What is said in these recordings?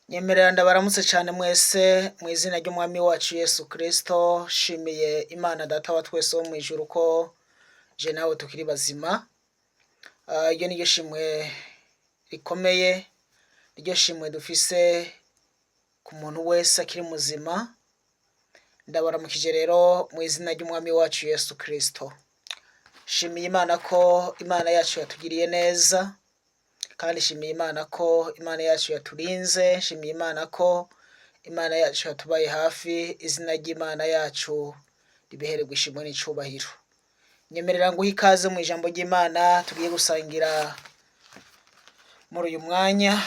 Nyemerera ndabaramutse cane mwese mw'izina ry'umwami wacu Yesu Kristo. Shimiye Imana Data wa twese wo mw'ijuru ko je nawe tukiri bazima. Iryo niryo shimwe rikomeye, niryo shimwe dufise ku muntu wese akiri muzima. Ndabaramukije rero mw'izina ry'umwami wacu Yesu Kristo. Shimiye Imana ko Imana yacu yatugiriye neza, kandi shimiye Imana ko Imana yacu yaturinze, shimiye Imana ko Imana yacu yatubaye hafi. Izina ry'Imana yacu ribihererwe ishimwe n'icubahiro. Nyemerera nguhe ikaze mu ijambo ry'Imana tugiye gusangira muri uyu mwanya.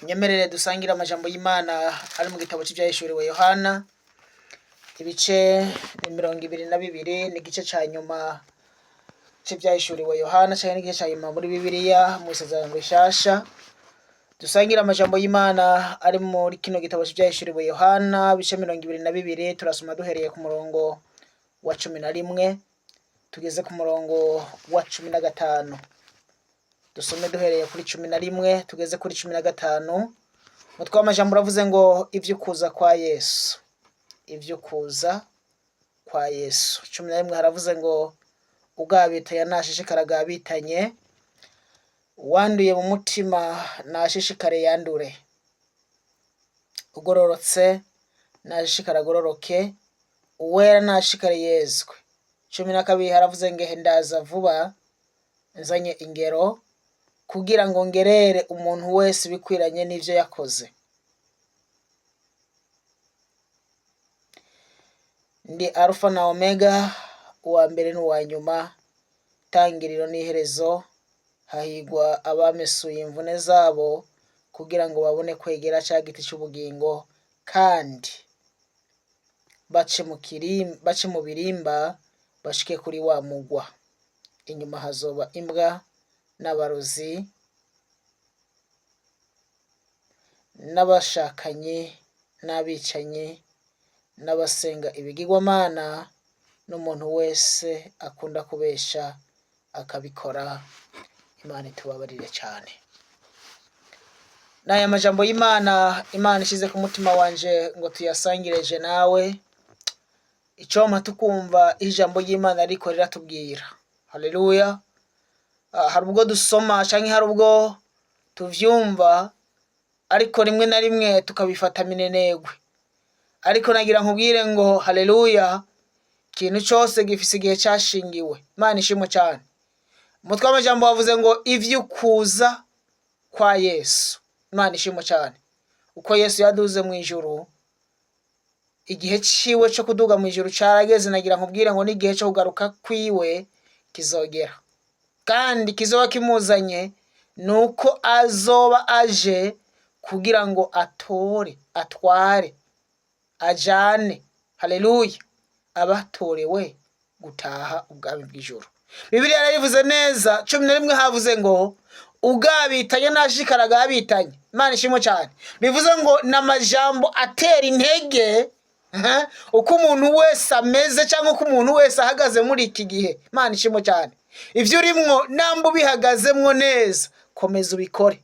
Nyemerere dusangire amajambo y'Imana ari mu gitabo c'ivyahishuriwe Yohana, ibice ni 22, ni igice ca nyuma c'ivyahishuriwe Yohana canke n'igice ca nyuma muri Bibiliya mw'isezerano rishasha. Dusangire amajambo y'Imana ari muri kino gitabo c'ivyahishuriwe Yohana, ibice 22, turasoma duhereye ku murongo wa 11 tugeze ku murongo wa 15. Dusome duhereye kuri 11 tugeze kuri 15. Umutwe w'amajambo uravuze ngo ivy'ukuza kwa Yesu. Ivy'ukuza kwa Yesu. 11 haravuze ngo ugabitanya nashishikare agabitanye, uwanduye mu mutima nashishikare yandure, ugororotse nashishikare agororoke, uwera nashishikare yezwe. 12 haravuze ngo ehe ndaza vuba nzanye ingero, kugira ngo ngerere umuntu wese ibikwiranye n'ivyo yakoze. Ndi Arufa na Omega, uwa mbere n'uwa nyuma, itangiriro n'iherezo. Hahigwa abamesuye imvune zabo, kugira ngo babone kwegera ca giti c'ubugingo, kandi bace mu birimba bashike kuri wa mugwa. Inyuma hazoba imbwa n'abarozi n'abashakanyi n'abicanyi n'abasenga ibigirwamana n'umuntu wese akunda kubesha akabikora. Imana itubabarire cane. N'aya majambo y'Imana Imana ishize ku mutima wanje ngo tuyasangireje nawe. Icompa tukumva ijambo ry'Imana riko riratubwira. Haleluya. Hari ubwo dusoma canke hari ubwo tuvyumva, ariko rimwe na rimwe tukabifata minenegwe. Ariko nagira nkubwire ngo haleluya, ikintu cose gifise igihe cashingiwe. Imana ishimwe cane. Umutwe w'amajambo wavuze ngo ivy'ukuza kwa Yesu. Imana ishimwe cane. Uko Yesu yaduze mw'ijuru, igihe ciwe co kuduga mw'ijuru carageze. Nagira nkubwire ngo n'igihe co kugaruka kwiwe kizogera, kandi kizoba kimuzanye nuko azoba aje kugira ngo atore, atware, ajane, haleluya, abatorewe gutaha ubwami bw'ijuru. Bibiliya yarabivuze neza. 11 havuze ngo ugabitanye nashishikare agabitanye. Imana ishimwe cane. Bivuze ngo ni amajambo atera intege uko umuntu wese ameze cyangwa uko umuntu wese ahagaze muri iki gihe. Imana ishimwe cyane. Ivyo urimwo namba ubihagazemwo neza, komeza ubikore.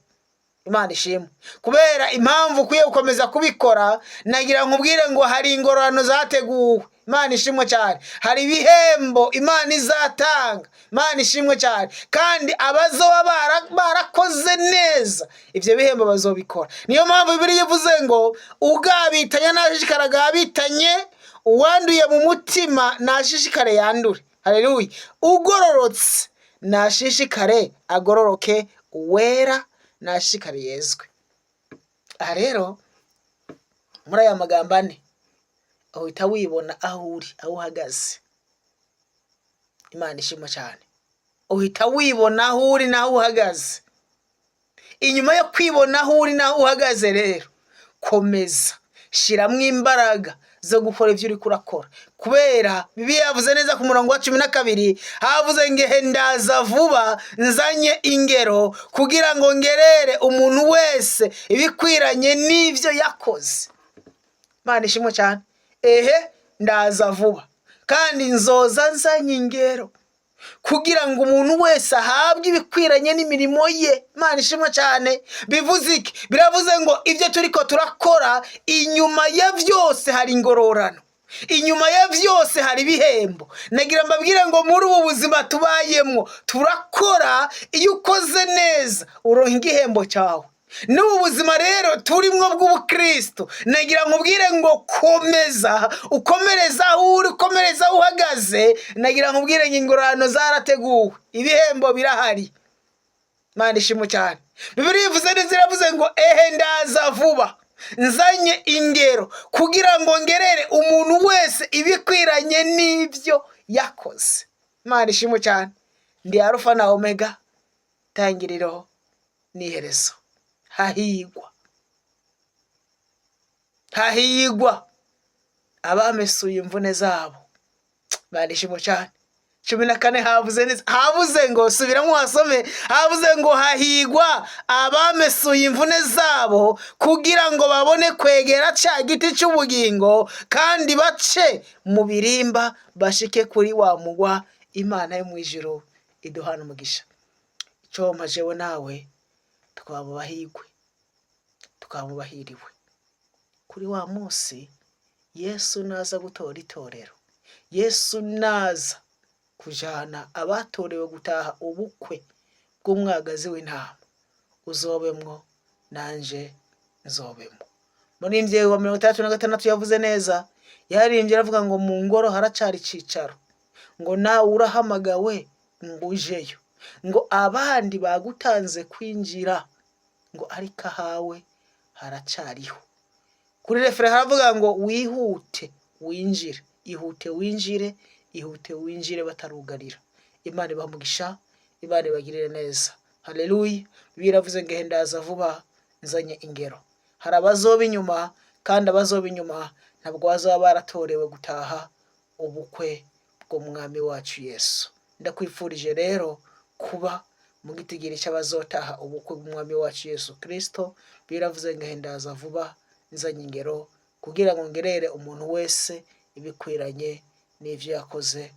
Imana ishimwe. Kubera impamvu ukwiye gukomeza kubikora, nagira nkubwire ngo hari ingororano zateguwe. Imana ishimwe cyane. Hari ibihembo Imana izatanga. Imana ishimwe cyane. Kandi abazoba barakoze neza ivyo bihembo bazobikora. Niyo mpamvu Bibiliya ivuze ngo ugabitanye nashishikare agabitanye, uwanduye mu mutima nashishikare yandure. Haleluya. Ugororotse nashishikare agororoke, uwera nashishikare yezwe. Aha rero muri aya magambo ane uhita wibona aho uri, aho uhagaze. Imana ishimwe cyane. Uhita wibona aho uri n'aho uhagaze. Inyuma yo kwibona aho uri n'aho uhagaze rero, komeza shiramwo imbaraga zo gukora ivyo uriko urakora, kubera Bibiliya yavuze neza ku murongo wa 12, havuze ngo ehe ndaza vuba nzanye ingero, kugira ngo ngerere umuntu wese ibikwiranye n'ivyo yakoze. Imana ishimwe cyane. Ehe ndaza vuba kandi nzoza nzanye ingero. Kugira ngo umuntu wese ahabwe ibikwiranye n'imirimo ye. Imana ishimwe cyane. Bivuze iki? Biravuze ngo ibyo turiko turakora, inyuma ya byose hari ingororano, inyuma ya byose hari ibihembo. Nagira mbabwire ngo muri ubu buzima tubayemo turakora, iyo ukoze neza uronka igihembo cyawe. N'ubu buzima rero turimwo bw'ubukristo, nagira nkubwire ngo komeza, ukomereza aho uri, ukomereza aho uhagaze. Nagira nkubwire ngo ingororano zarateguwe, ibihembo birahari. Imana ishimwe cyane. Bibiliya ivuze neza, iravuze ngo: "Ehe, ndaza vuba, nzanye ingero kugira ngo ngerere umuntu wese ibikwiranye n'ibyo yakoze." Imana ishimwe cyane. Ndi Arufa na Omega, tangiriro n'iherezo. Hahigwa, hahigwa abamesuye imvune zabo. Imana ishimwe cyane. 14 havuze neza, havuze ngo, subiramo uhasome, havuze ngo: "Hahigwa abamesuye imvune zabo, kugira ngo babone kwegera cya giti cy'ubugingo, kandi bace mu birimba bashike kuri wa mugwa." Imana yo mu ijuru iduhana umugisha. Icyo jewe nawe tukaba mu bahigwe, tukaba mu bahiriwe kuri wa munsi Yesu naza gutora itorero, Yesu naza kujana abatorewe gutaha ubukwe bw'umwagazi w'intama. Uzobemwo, nanje nzobemwo. Muririmbyi wa 66 yavuze neza, yaririmbye aravuga ngo: "Mu ngoro haracari icicaro," ngo nawe urahamagawe ngo ujeyo, ngo abandi bagutanze kwinjira, ngo ariko ahawe haracariho. Kuri refrain haravuga ngo: "Wihute winjire, ihute winjire, ihute winjire batarugarira." Imana ibaha umugisha, Imana ibagirire neza. Haleluya. Bibiliya iravuze ngo: "Ndaza vuba, nzanye ingero." Hari abazoba inyuma, kandi abazoba inyuma ntabwo bazaba baratorewe gutaha ubukwe bw'umwami wacu Yesu. Ndakwifurije rero kuba mu gitigiri cy'abazotaha ubukwe bw'umwami wacu Yesu Kristo. Biravuze ngo: "Ndaza vuba, nzanye ingero kugira ngo ngerere umuntu wese ibikwiranye n'ivyo yakoze."